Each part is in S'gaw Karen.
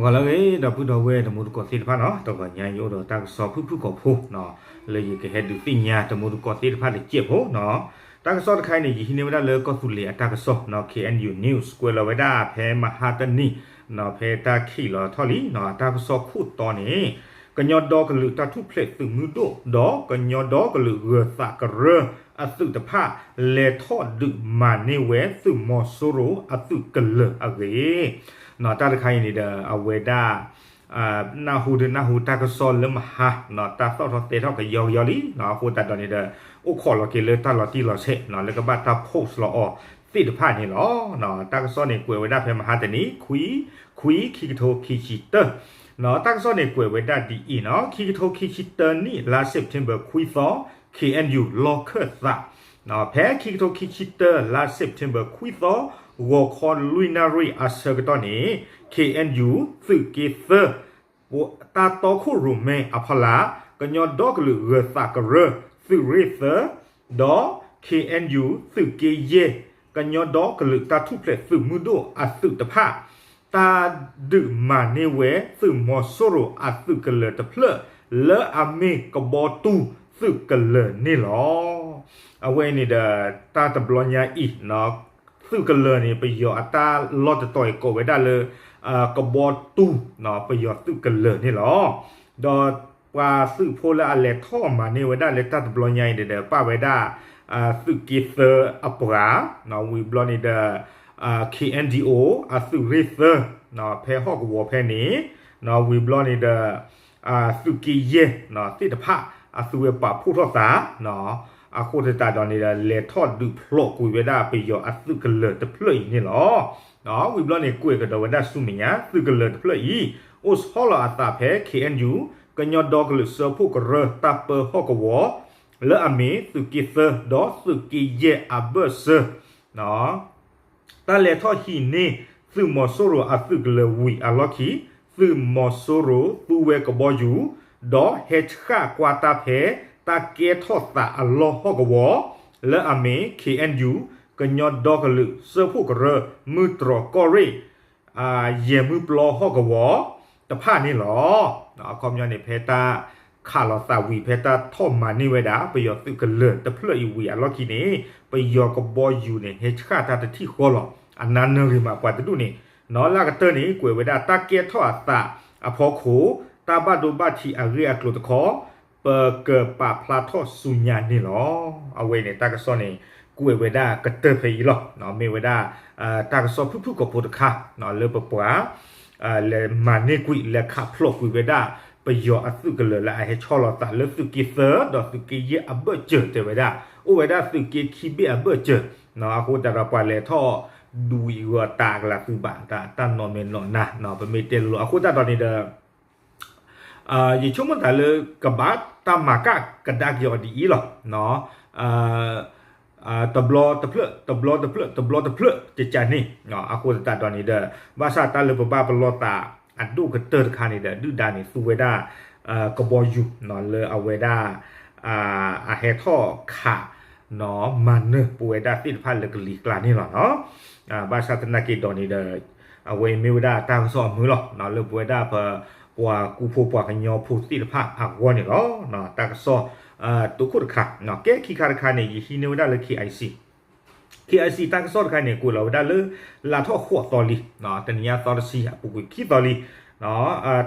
ဂီၤလၢအဂ့ၤ ဒီပုၢ်ဒီဝဲၢ်တံၤသကိးသ့ၣ်တဖၣ်နီၤ, တဂီၤညါယအိၣ်ဒီးတၢ်ကစီၣ်ဖုၣ်ဖုၣ်ကိာ်ဖိနီၤ, လၢယကဟဲဒုးသ့ၣ်ညါတံၤသကိးသ့ၣ်တဖၣ်တစဲးဖိနီၤ. တၢ်ကစီၣ်တခါအံၤန့ၣ် ယဟံးန့ၢ်ဝဲဒၣ်လၢကီၢ်သူလ့ၤအတၢ်ကစီၣ်နီၤ, K N U News ကွဲးလီၤဝဲဒၣ်ဖဲမဟါတနံၤနီၤ, ဖဲတၢ်ခံးလီၤထီၣ်လံနီၤ, တၢ်ကစီၣ်ခိၣ်တီန့ၣ် ကညီဒီကလုာ်တၢ်ထူၣ်ဖျဲးသုးမုၢ်ဒိၣ် ဒီးကညီဒီကလုာ်ဂၢၤသးကရၢအသုးတဖၣ် လဲၤထီၣ်ဒုးမၤန့ၢ်ဝဲသုးမီၤစိရိၤအသုးကလၢၤအဂ့ၢ်နီၤ. တၢ်တခါအံၤန့ၣ်ဒီး အဝဲဒၣ် နၢ်ဟူဒုးနၢ်ဟူတၢ်ကစီၣ်လၢမဟါနီၤ, တၢ်သီၣ်ထီၣ်သဲထီၣ်ကယီကယီလံနီၤ, အဃိသတးဒီးန့ၣ်ဒီး အိၣ်ခိးလီၤက့ၤလၢတၢ်လီၤတံၢ်လီၤဆဲးနီၤ, လၢကဘၣ်တၢ် post လီၤအီၤသ့ၣ်တဖၣ်န့ၣ်လီၤ. တၢ်ကစီၣ်န့ၣ်ကွဲးဝဲဒၣ်ဖဲမဟါတနံၤ ခွံ ခွံ ခံကထိခံဆံတၢနီၤ. တၢ်ကစီၣ်န့ၣ်ကွဲးဝဲဒၣ်ဒ်အံၤနီၤ, ခံကထိခံဆံတၢနံၣ် လါ September ခွံသီ K N U လီၢ်ခၢၣ်သး ဖဲခံကထိခံဆံတၢ လါ September ခွံသီ ဂီၤခီလွံၢ်နၣ်ရံၣ်အဆၢကတီၢ်န့ၣ် K N U သုးက့သၢ တၢ်တီခိၣ်ရိၣ်မဲအဖီလာ် ကညီဒီကလုာ်ဂၢၤသးကရၢ သုးရ့ၣ်သၢ ဒီး K N U သုးက့ယဲၢ် ကညီဒီကလုာ်တၢ်ထူၣ်ဖျဲးသုးမုၢ်ဒိၣ်အသုးတဖၣ် တၢ်ဒုးမၤန့ၢ်ဝဲသုးမီၤစိရိၤအသုးကလၢၤတဖျၢၣ် လၢအမ့ၢ်ကဘီတူၢ်သုးကလၢၤန့ၣ်လီၤ. အဝဲန့ၣ်ဒီး တၢ်တဘျီညါအံၤ သုးကလၢၤန့ၣ် ပယီၤအတၢ်လီၢ်တတီၤအံၤကိးဝဲဒၣ်လၢ ကဘီတူၢ် ပယီၤသုးကလၢၤန့ၣ်လီၤ. ဒီးပှၤသုးဖိလၢအလဲၤထီၣ်မၤန့ၢ်ဝဲဒၣ်လၢတၢ်တဘျီညါအံၤန့ၣ်ဒီး ပာ်ဝဲဒၣ် သုးက့သၢအပှၤ ဝံၤဘျီန့ၣ်ဒီး K N D O အသုးရ့ၣ်သၢ ဖဲဟီၣ်ကဝီၤဖဲန့ၣ် ဝံၤဘျီန့ၣ်ဒီး သုးက့ယဲၢ်သ့ၣ်တဖၣ် အသုဝဲပာ်ဖှိၣ်ထီၣ်သး အဃိသတးဒီးန့ၣ်ဒီး လဲၤထီၣ်ဒုးဖျိးကွံာ်ဝဲဒၣ်ပယီၤအသုးကလၢၤတဖျၢၣ်အံၤန့ၣ်လီၤ. ဝံၤဘျီန့ၣ် ကွဲးကဒီးဝဲဒၣ်ဆူမဲာ်ညါ သုးကလၢၤတဖျၢၣ်အံၤ အိၣ်ဆီလီၤအသးဖဲ K N U ကညီဒီကလုာ်စၢဖှိၣ်ကရၢတၢ်ပၢဟီၣ်ကဝီၤ လၢအမ့ၢ်သုးက့သၢ ဒီးသုးက့ယဲၢ်အဘၢၣ်စၢၤ တၢ်လဲၤထီၣ်ဟံးန့ၢ်သုးမီၤစိရိၤအသုးကလၢၤဝံၤအလီၢ်ခံ သုးမီၤစိရိၤသူဝဲကဘီယူၤ ဒီးဟဲဆှၣ်ကွၢ်တၢ်ဖဲ တၢ်ကဲထီၣ်သးအလီၢ်ဟီၣ်ကဝီၤ လၢအမ့ၢ် K N U ကညီဒီကလုာ်စၢဖှိၣ်ကရၢ မုၢ်တြီၢ်ကီၢ်ရ့ၣ် ယဲၢ်မုၢ်ပျီဟီၣ်ကဝီၤတဖၣ်န့ၣ်လီၤ. အခီပညီန့ၣ် ဖဲတၢ်ခးလီၤသးဝံၤ ဖဲတၢ်ထီၣ်မၤန့ၢ်ဝဲဒၣ် ပယီၤသုးကလၢၤတဖျၢၣ်အံၤဝံၤအလီၢ်ခံန့ၣ် ပယီၤကဘီယူၤန့ၣ် ဟဲဆှၣ်တၢ်တထံၣ်ဃီလီၤ. အနၢ်နၢ်ဂ့ၤမးပှၤတဒူၣ်န့ၣ် နီၢ်လၢအကတၢၢ်န့ၣ် ကွဲးဝဲဒၣ်တၢ်ကဲထီၣ်အသးအဖီခိၣ် တၢ်ဘၣ်ဒိဘၣ်ထံးအဂ့ၢ်အကျိၤတခီ ပကပာ်ဖျါထီၣ်ဆူညါန့ၣ်လီၤ. အဝဲန့ၣ် တၢ်ကစီၣ်န့ၣ် ကွဲးဝဲဒၣ်ကတၢၢ်ဖဲအံၤလီၤ. မ့ၢ်ဝဲဒၣ် တၢ်ကစီၣ်ဖုၣ်ဖုၣ်ကိာ်ဖိတခါ လၢပပှၤ လဲၤမၤန့ၢ်ကွံာ် လဲၤခးဖျိးကွံာ်ဝဲဒၣ် ပယီၤအသုးကလၢၤလၢအဟဲဆီလီၤသးလၢသုးက့သၢ ဒီးသုးက့ယဲၢ်အဘၢၣ်စၢၤတဲဝဲဒၣ် အိၣ်ဝဲဒၣ်သုးက့ခံဘ့ၣ်အဘၢၣ်စၢၤ အဃိသတးဒီးပှၤလဲၤထီၣ်ဒုးဝံၤဂီၤတၢ်အကလၤသုးဘၣ် တၢ်နီၣ်မဲာ်နီၣ်နါ ပမ့ၢ်တဲလိၤလိၤ အဃိသတးဒီးန့ၣ်ဒီး ယဆိကမိၣ်သးလၢ ကဘၣ်တၢ်မၤကၣ်ကဒါက့ၤအီၤဒ်အံၤလီၤ. တဘျီတဖျၢၣ် တဘျီတဖျၢၣ် တဘျီတဖျၢၣ် ကကန့ၣ် အဃိသတးဒီးန့ၣ်ဒီး ဘၣ်ဆၣ်တၢ်လၢပဘၣ်ပလီၢ်သးအဒိၣ်ကတၢၢ်တခါန့ၣ်ဒီး ဒုၣ်ဒါန့ၣ် သူဝဲဒၣ် ကဘီယူၤ လၢအဝဲဒၣ် အဟဲထီၣ်ခး မၤနၢၤပဝဲဒၣ်သ့ၣ်တဖၣ်လၢကလံၤကျါန့ၣ်လီၤနီၤ. ဘၣ်ဆၣ်သနာ်က့ဒီးန့ၣ်ဒီး အဝဲမ့ၢ်ဝဲဒၣ်တၢ်ကစီၣ်အမုာ်လီၤ လၢပဝဲဒၣ်ပ ပှၤကူဖိပှၤကညီဖိသ့ၣ်တဖၣ်အဂီၢ်န့ၣ်လီၤ. တၢ်ကစီၣ် တခိၣ်တခါ ကဲခံခါတခါန့ၣ် ယဟံးန့ၢ်ဝဲဒၣ်လၢ K I C K I C တၢ်ကစီၣ်တခါန့ၣ် ကွဲးလီၤဝဲဒၣ်လၢ လါထီၣ်ဃိးသီလံ တနံၤညါသီတဆံအပူၤကွံာ်ခံသီလံ.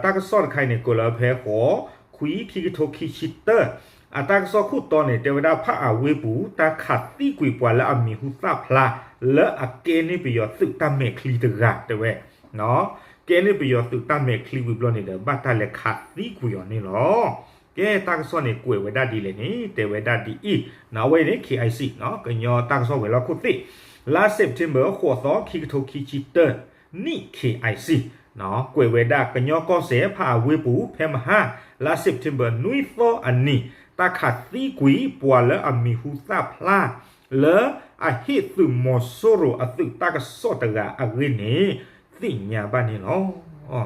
တၢ်ကစီၣ်တခါအံၤန့ၣ် ကွဲးလီၤဖဲဃိး ခွံ ခံကထိခံဆံတၢ အတၢ်ကစီၣ်ခိၣ်တီန့ၣ် တဲဝဲဒၣ်ဖးအဝ့ၢ်ပူၤ တၢ်ခးသံကွံာ်ပှၤလၢအမံၤဟူသၣ်ဖျါ လၢအကဲန့ၢ်ပယီၤသုးတၢ်မဲာ်ချံတဂၤတဲဝဲ ကဲန့ၢ်ပယီၤသုးတၢ်မဲာ်ချံဝံၤဘျီန့ၣ်ဒီး ဘၣ်တၢ်လဲၤခးသံကွံာ်အီၤန့ၣ်လီၤ. ကဲတၢ်ကစီၣ်န့ၣ် ကွဲးဝဲဒၣ်ဒ်လဲၣ်န့ၣ် တဲဝဲဒၣ်ဒ်အံၤ အဝဲအံၤန့ၣ် K I C ကညီတၢ်ကစီၣ်ဝဲၤလီၢ်ခိၣ်သ့ၣ် လါ September ဃိးသီ ခံကထိခံဆံတၢ နံၣ် K I C ကွဲးဝဲဒၣ်ကညီကီၢ်စဲၣ် ဖးအဝ့ၢ်ပူၤ ဖဲမဟါ လါ September နွံသီအနံၤ တၢ်ခးသံကွံာ်ပှၤလၢအမံၤဟူသၣ်ဖျါ လၢအဟ့ၣ်သုးမီၤစိရိၤအသုးတၢ်ကစီၣ်တဂၤအဂ့ၢ်န့ၣ် သ့ၣ်ညါဘၣ်န့ၣ်လီၤ.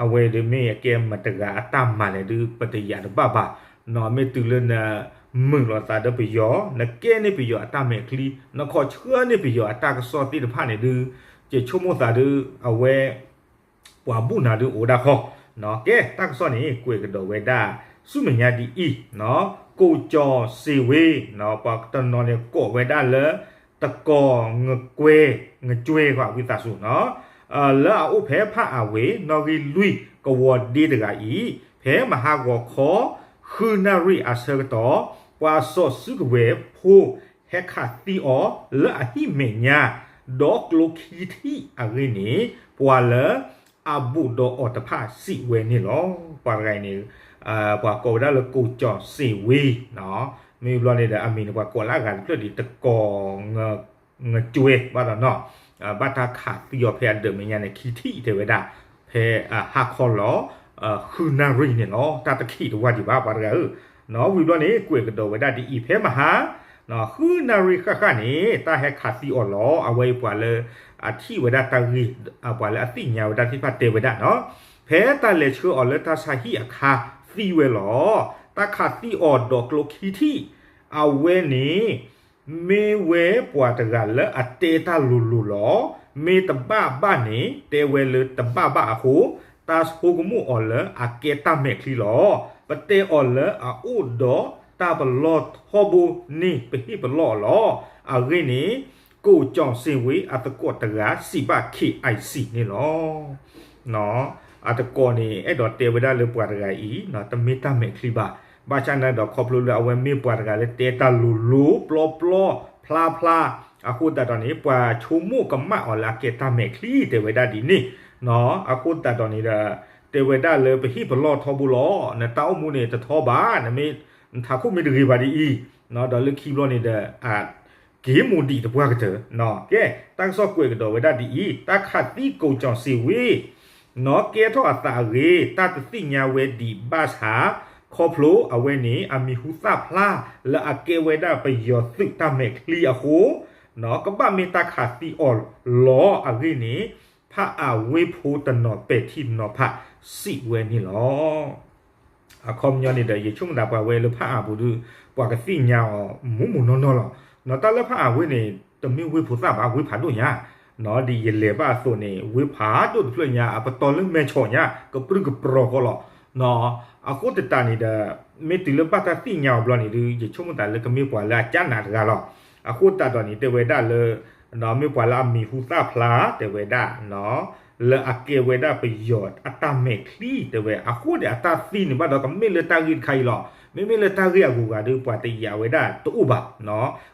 အဝဲဒၣ်မ့ၢ်အကဲမတၤတဂၤအတၢ်မၤလဲၣ်ဒုး ပတယာ်တဘၣ်ဘၣ်. မ့ၢ်တုၤလၢနမုာ်လိာ်သးဒီးပယီၤ နကဲန့ၢ်ပယီၤအတၢ်မဲာ်ချံ နခီၣ်ဆှၢန့ၢ်ပယီၤအတၢ်ကစီၣ်သ့ၣ်တဖၣ်န့ၣ်ဒုး ယဆိကမိၣ်သးဒုး အဝဲ ပ ပှၤဘူၣ်နၤဒုးအိၣ်ဒၣ်ဃီ, ကဲ တၢ်ကစီၣ်န့ၣ် ကွဲးကဒီးဝဲဒၣ်ဆူမဲာ်ညါဒ်အံၤ, ကိးကၠီၣ်စ့ဝ့, ပှၤတနီၤန့ၣ်ကိးဝဲဒၣ်လၢ တကီၢ်ငကွဲ, ငကွဲဃီ ဝံသးစူၤနီၤ, လၢအအိၣ်ဖဲဖးအၤဝ့ၢ် နီၣ်ဂံၢ်လွံၢ် ကဝီၤဒ့တဂၤအံၤ ဖဲမဟါဂီၤခီ ဃုနၣ်ရံၣ်အဆၢကတီၢ် ပှၤစီၤစုကဝဲၤဖိ ဟဲခးသံအီၤလၢအဟံၣ်မဲာ်ညါ ဒီးကျိခံထံၣ်အဂ့ၢ်န့ၣ် ပှၤလၢအဘူးဒီးအီၤတဖၣ်စံးဝဲန့ၣ်လီၤ. ပှၤတဂၤအံၤန့ၣ် ပှၤကိးဝဲဒၣ်လၢကိးကၠီၣ်စ့ဝ့, မ့ၢ်ဘျီန့ၣ်ဒီး အမံၤန့ၣ် ပှၤကိးလၢအဂၤတဖျၢၣ်ဒ် တကီၢ်ငကွဲဘၣ်ဒီးနီၤ, ဘၣ်တၢ်ခးသံအီၤဖဲအဒၢးမဲာ်ညါန့ၣ် ခံထံၣ်တဲဝဲဒၣ် ဖဲဟါခီလီၤ ဃုနၣ်ရံၣ်န့ၣ်လီၤ. တၢ်တခံးတဝၢ်ဒံးဘၣ် ပှၤတဂၤဧၢ, ဝံၤဘျီန့ၣ် ကွဲးကဒီးဝဲဒၣ်ဒ်အံၤ ဖဲမဟါ ဃုနၣ်ရံၣ်ဃၣ်ဃၣ်န့ၣ် တၢ်ဟဲခးသံအီၤလီၤ. အဝဲအံၤပှၤလၢအထံၣ်ဝဲဒၣ်တၢ်ဂ့ၢ် ပှၤလၢအသ့ၣ်ညါဝဲဒၣ်သ့ၣ်တဖၣ်တဲဝဲဒၣ်နီၤ, ဖဲတၢ်လဲၤဆှၢအီၤလၢတၢ်ဆါဟံၣ်အခါသံဝဲလီၤ. တၢ်ခးသံအီၤဒီးကျိခံထံၣ် အဝဲန့ၣ် မ့ၢ်ဝဲပှၤတဂၤလၢအတဲတၢ်လိၤလိၤလီၤ. မ့ၢ်တဘၣ်ဘၣ်န့ၣ် တဲဝဲလၢတဘၣ်ဘၣ်အဃိ တၢ်ဆိကမိၣ်အီၤလၢအကဲတၢ်မဲာ်ချံလီၤ. ပတဲအီၤလၢအအိၣ်ဒီးတၢ်ပလီၢ်ထီဘိန့ၣ် ပဟ့ၣ်ပလီၢ်အီၤလီၤ. အဂ့ၢ်န့ၣ် ကိးကၠီၣ်စ့ဝ့အသကိးတဂၤစံးဘၣ် KIC န့ၣ်လီၤ. အသကိးန့ၣ် အဲၣ်ဒိးတဲဝဲဒၣ်လၢပှၤတဂၤအံၤ တမ့ၢ်တၢ်မဲာ်ချံဘၣ်. ဘၣ်ဆၣ်န့ၣ်ဒီး ခီဖျိလၢအဝဲမ့ၢ်ပှၤတဂၤလၢတဲတၢ်လိၤလိၤ ပျီပျီဖျါဖျါ အဃိသတးဒီးန့ၣ် ပှၤဆိကမိၣ်ကမၣ်အီၤလၢအကဲတၢ်မဲာ်ချံ တဲဝဲဒၣ်ဒ်န့ၣ်. အဃိသတးဒီးန့ၣ်ဒီး တဲဝဲဒၣ်လၢပဟ့ၣ်ပလီၢ်ထီဘိလီၤ. နတၢ်အိၣ်မူန့ၣ်တထီဘၣ်, နမ့ၢ် နထးခိၣ်မ့ၢ်တဂ့ၤဘၣ်ဒ်အံၤ, ဒီးလၢခံဘျီန့ၣ်ဒီး က့ၤမိၢ်ဒံးတပှၢ်ကတၢၢ်. ကဲ တၢ်ကစီၣ်ကွဲးကဒီးဝဲဒၣ်ဒ်အံၤ, တၢ်ခးသံကိးကၠီၣ်စ့ဝ့ နီၢ်ကဲထီၣ်အသးအဂ့ၢ် တၢ်တသ့ၣ်ညါဝဲဒံးဘၣ်ဆၣ် ခီဖျိအဝဲန့ၣ် အမံၤဟူသၣ်ဖျါလၢအကဲဝဲဒၣ်ပယီၤသုးတၢ်မဲာ်ချံအဃိ ကဘၣ်မ့ၢ်တၢ်ခးသံအီၤလီၤအဂ့ၢ်န့ၣ် ဖးအၤဝ့ၢ်ဖိတနီၤပဲာ်ထံနီၤဖးစံးဝဲန့ၣ်လီၤ. အခီပညီန့ၣ်ဒီး ယဆိကမိၣ်သးပှၤဝဲလၢဖးအၤပူၤဒီး ပှၤကသ့ၣ်ညါအီၤမူးမူးနီၢ်နီၢ်လီၤ. နီၢ်တၢ်လၢဖးအၤဝ့ၢ်န့ၣ် တမ့ၢ်ဝ့ၢ်ဖိသၣ်ဘၣ် ဝ့ၢ်ဖးဒိၣ်ညါ, ဒ်ယလဲၤဘၣ်အသိးန့ၣ် ဝ့ၢ်ဖးဒိၣ်တဖျၢၣ်ညါ အပတီၢ်လၢမဲဆီးညါ ကပြုၢ်ကပြီၤဃီလီၤ. အဃိသတးန့ၣ်ဒီး မ့ၢ်တုၤလၢဘၣ်တၢ်သ့ၣ်ညါအီၤဘျီန့ၣ်ဒီး ယဆိကမိၣ်သးလၢကမ့ၢ်ပှၤလၢအကၢ်နးတဂၤလီၤ. အဃိသတးဒီးန့ၣ် တဲဝဲဒၣ်လၢ မ့ၢ်ပှၤလၢအမံၤဟူသၣ်ဖျါ တဲဝဲဒၣ် လၢအကဲဝဲဒၣ်ပယီၤအတၢ်မဲာ်ချံ တဲဝဲ အဃိန့ၣ် အတၢ်သံန့ၣ်ဘၣ်ဒီး ကမ့ၢ်လၢတၢ်ဂ့ၢ်တခါအံၤလီၤ. မ့မ့ၢ်လၢတၢ်ဂ့ၢ်အဂုၤအဂၤဒီး ပှၤတယာ်ဝဲဒၣ်တအိၣ်ဘၣ်,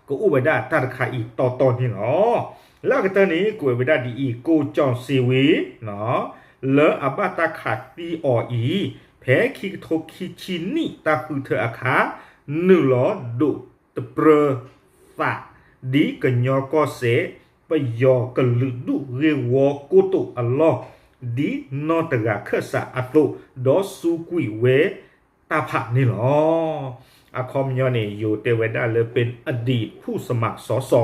ကအိၣ်ဝဲဒၣ်တၢ်တခါအံၤတီတီန့ၣ်လီၤ. လၢအကတၢၢ်န့ၣ် ကွဲးဝဲဒၣ်ဒ်အံၤ, ကိးကၠီၣ်စ့ဝ့ လၢအဘၣ်တၢ်ခးသံအီၤအံၤ ဖဲခံကထိခံဆံနံၣ်တၢ်ဃုထၢအခါ နုာ်လီၤဒိးတပြၢသး ဒ်ကညီကီၢ်စဲၣ် ပယီၤကလုာ်ဒူၣ်ဂ့ၢ်ဝီကိတိာ်အလီၢ် ဒ်နီၢ်တဂၤခၢၣ်စးအသိး ဒီးစူးကွံာ်ဝဲတၢ်ဖးန့ၣ်လီၤ. အခီပညီန့ၣ် ယိၤတဲဝဲဒၣ်လၢ ပ့ၣ်အဒံးဖူၣ်စမးစီစီ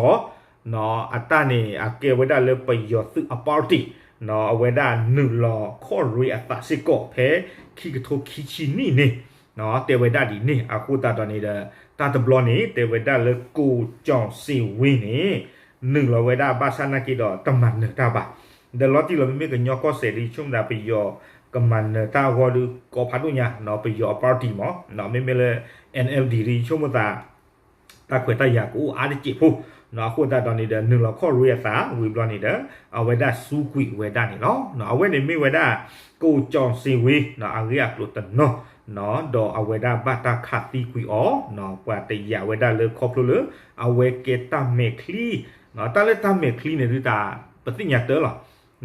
အတၢ်န့ၣ် အကဲဝဲဒၣ်လၢပယီၤသုးအပီၣ်တံၣ် အဝဲဒၣ်နုာ်လီၤခီၣ်ရ့အသးစ့ၢ်ကီး ဖဲခံကထိခံဆံနံၣ်န့ၣ် တဲဝဲဒၣ်ဒ်န့ၣ်. အဃိသတးဒီးန့ၣ်ဒီး တၢ်တဘျီန့ၣ် တဲဝဲဒၣ်လၢ ကိးကၠီၣ်စ့ဝ့န့ၣ် နုာ်လီၤဝဲဒၣ်ဘၣ်ဆၣ်နာ်က့ဒီး တမၤနၢၤတၢ်ဘၣ်. ဒီးလီၤတံၢ်လီၤ မ့မ့ၢ်ကညီကီၢ်စဲၣ်ဒီး ယဆိကမိၣ်သး ပယီၤကမၤနၢၤတၢ်အဂီၢ်ဒီး ကိးဖးဒိၣ်ညါ ပယီၤအပီၣ်တံၣ်မး, မ့မ့ၢ်လၢ NLD ဒီး ယဆိကမိၣ်သး တၢ်ခွဲးတၢ်ယာ်ကအိၣ်အါတစဲးဖိ, အဃိသတးဒီးန့ၣ်ဒီး နုာ်လီၤခီၣ်ရ့အသး ဝံၤဘျီန့ၣ်ဒီး အဝဲဒၣ်စူးကွံာ်ဝဲဒၣ်န့ၣ်လီၤ. အဝဲန့ၣ်မ့ၢ်ဝဲဒၣ် ကိးကၠီၣ်စ့ဝ့ အဂ့ၢ်အကျိၤတနီၤ, ဒီးအဝဲဒၣ်ဘၣ်တၢ်ခးသံကွံာ်အီၤ, ပှၤတယာ်ဝဲဒၣ်လၢခီဖျိလၢ အဝဲကဲတၢ်မဲာ်ချံ, တၢ်လၢတၢ်မဲာ်ချံန့ၣ်ဒုးတၢ် ပသ့ၣ်ညါတၢ်လီ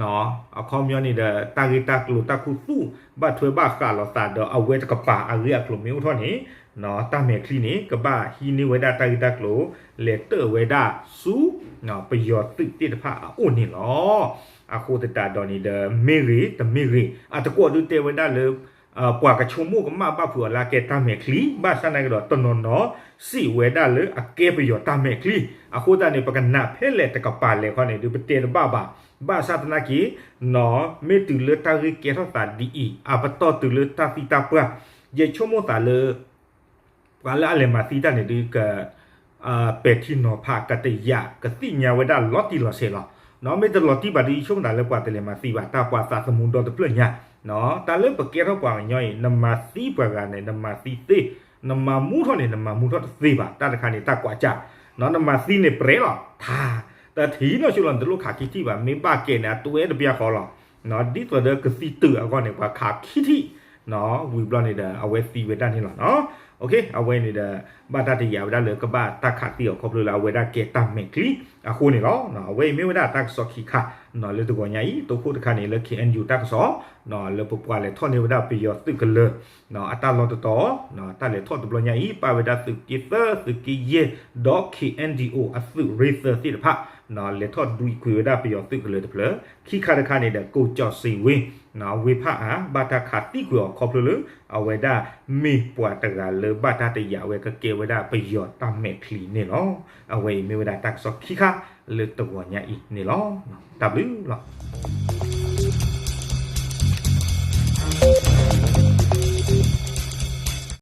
ၤ. အခီပညီန့ၣ်ဒီး တၢ်ဂ့ၢ်တၢ်ကျိၤတၢ်ခူသူၣ် ဘၣ်ထွဲဘၣ်ဃးလိာ်သးဒီးအဝဲတကပၤအဂ့ၢ်အကျိၤမ့ၢ်အိၣ်ထီၣ်န့ၣ်, တၢ်မဲာ်ချံန့ၣ် ကဘၣ်ဟံးန့ၢ်ဝဲဒၣ်တၢ်ဂ့ၢ်တၢ်ကျိၤ လဲၤတၢၣ်ဝဲဒၣ်ဆူ ပယီၤသုးသ့ၣ်တဖၣ်အအိၣ်န့ၣ်လီၤ. အဃိသတးဒီးန့ၣ်ဒီး မ့ၢ်ဂ့ၤတမ့ၢ်ဂ့ၤ အတကိးဒုးတဲဝဲဒၣ်လၢ ပှၤကဆိကမိၣ်ကမၣ်ဘၣ်ဖုးအီၤလၢအကဲတၢ်မဲာ်ချံ, ဘၣ်ဆၣ်နာ်က့ဒီးတနီၤနီၤ စံးဝဲဒၣ်လၢအကဲပယီၤတၢ်မဲာ်ချံ. အဃိသတးန့ၣ် ပကနၣ်ဖဲလဲၣ်တကပၤလဲၣ်ခီန့ၣ်ဒုး ပတဲတဘၣ်ဘၣ်. ဘၣ်ဆၣ်သနာ်က့ မ့ၢ်တုၤလၢတၢ်ဂ့ၢ်ကဲထီၣ်သးဒ်အံၤ အပတီၢ်တုၤလၢတၢ်သံတၢ်ပှၢ်, ယဆိကမိၣ်သးလၢ ပှၤလၢအလဲၤမၤသံတၢ်န့ၣ်ဒုး ကပဲာ်ထံနီၤဖး ကတယာ် ကသ့ၣ်ညါဝဲဒၣ်လီၤတံၢ်လီၤဆဲးလီၤ. မ့ၢ်တလီၤတံၢ်ဘၣ်ဒီး ယဆိကမိၣ်တၢ်လၢပှၤတလဲၤမၤသံဘၣ် တၢ်ပှၤသးသမူဒီတဖျၢၣ်ညါ, တၢ်လၢပကဲထီၣ်ပှၤကညီအံၤ နမၤသံပှၤဂၤန့ၣ် နမၤသံသ့, နမၤမူထီၣ်န့ၣ် နမၤမူထီၣ်တသ့ဘၣ်. တၢ်တခါန့ၣ် တၢ်ကွၢ်ကၢ်, နမၤသံန့ၣ်ပြဲလီၤ, ထါ, တထံၣ်နီၢ်ဆိလီၤ နတလိၣ်ခးခံထံၣ်ဘၣ်, မ့ၢ်ဘၣ်ကဲန့ၣ် အတွဲတပျၢ်ဃီလီၤ. ဒ်သိးဒီးကသံတုာ်အဂီၢ်န့ၣ် ပှၤခးခံထံၣ် ဝံၤဘျီန့ၣ်ဒီး အဝဲသံဝဲဒၣ်န့ၣ်လီၤ. အဝဲန့ၣ်ဒီး ဘၣ်တၢ်တယာ်ဝဲဒၣ်လၢကဘၣ်တၢ်ခးသံအီၤခီဖျိလၢအဝဲဒၣ်ကဲတၢ်မဲာ်ချံအဃိန့ၣ်လီၤ. အဝဲအံၤမ့ၢ်ဝဲဒၣ်တၢ်ကစီၣ်ခံခါ လၢတဂီၤညါအံၤ တိခိၣ်တခါန့ၣ်လၢ K N U တၢ်ကစီၣ် လၢပပှၤလဲၤထီၣ်န့ၢ်ဝဲဒၣ်ပယီၤသုးကလၢၤ အတၢ်လီၢ်တတီၤ, တၢ်လဲၤထီၣ်တဘျီညါအံၤ ပၣ်ဝဲဒၣ်သုးက့သၢ သုးက့ယဲၢ် ဒီး K N D O အသုးရ့ၣ်သၢသ့ၣ်တဖၣ် လဲၤထီၣ်ဒုးကွံာ်ဝဲဒၣ်ပယီၤသုးကလၢၤတဖျၢၣ်, ခံခါတခါန့ၣ်ဒီး ကိးကၠီၣ်စံးဝ့ ဝ့ဖၣ်အၣ် ဘၣ်တၢ်ခးသံကွံာ်အီၤခီဖျိလၢ အဝဲဒၣ်မ့ၢ်ပှၤတဂၤလၢဘၣ်တၢ်တယာ်ဝဲကကဲဝဲဒၣ်ပယီၤတၢ်မဲာ်ချံန့ၣ်လီၤ. အဝဲအံၤမ့ၢ်ဝဲဒၣ်တၢ်ကစီၣ်ခံခါလၢတဂီၤညါအံၤန့ၣ်လီၤ. တၢ်ဘျုးလီၤ.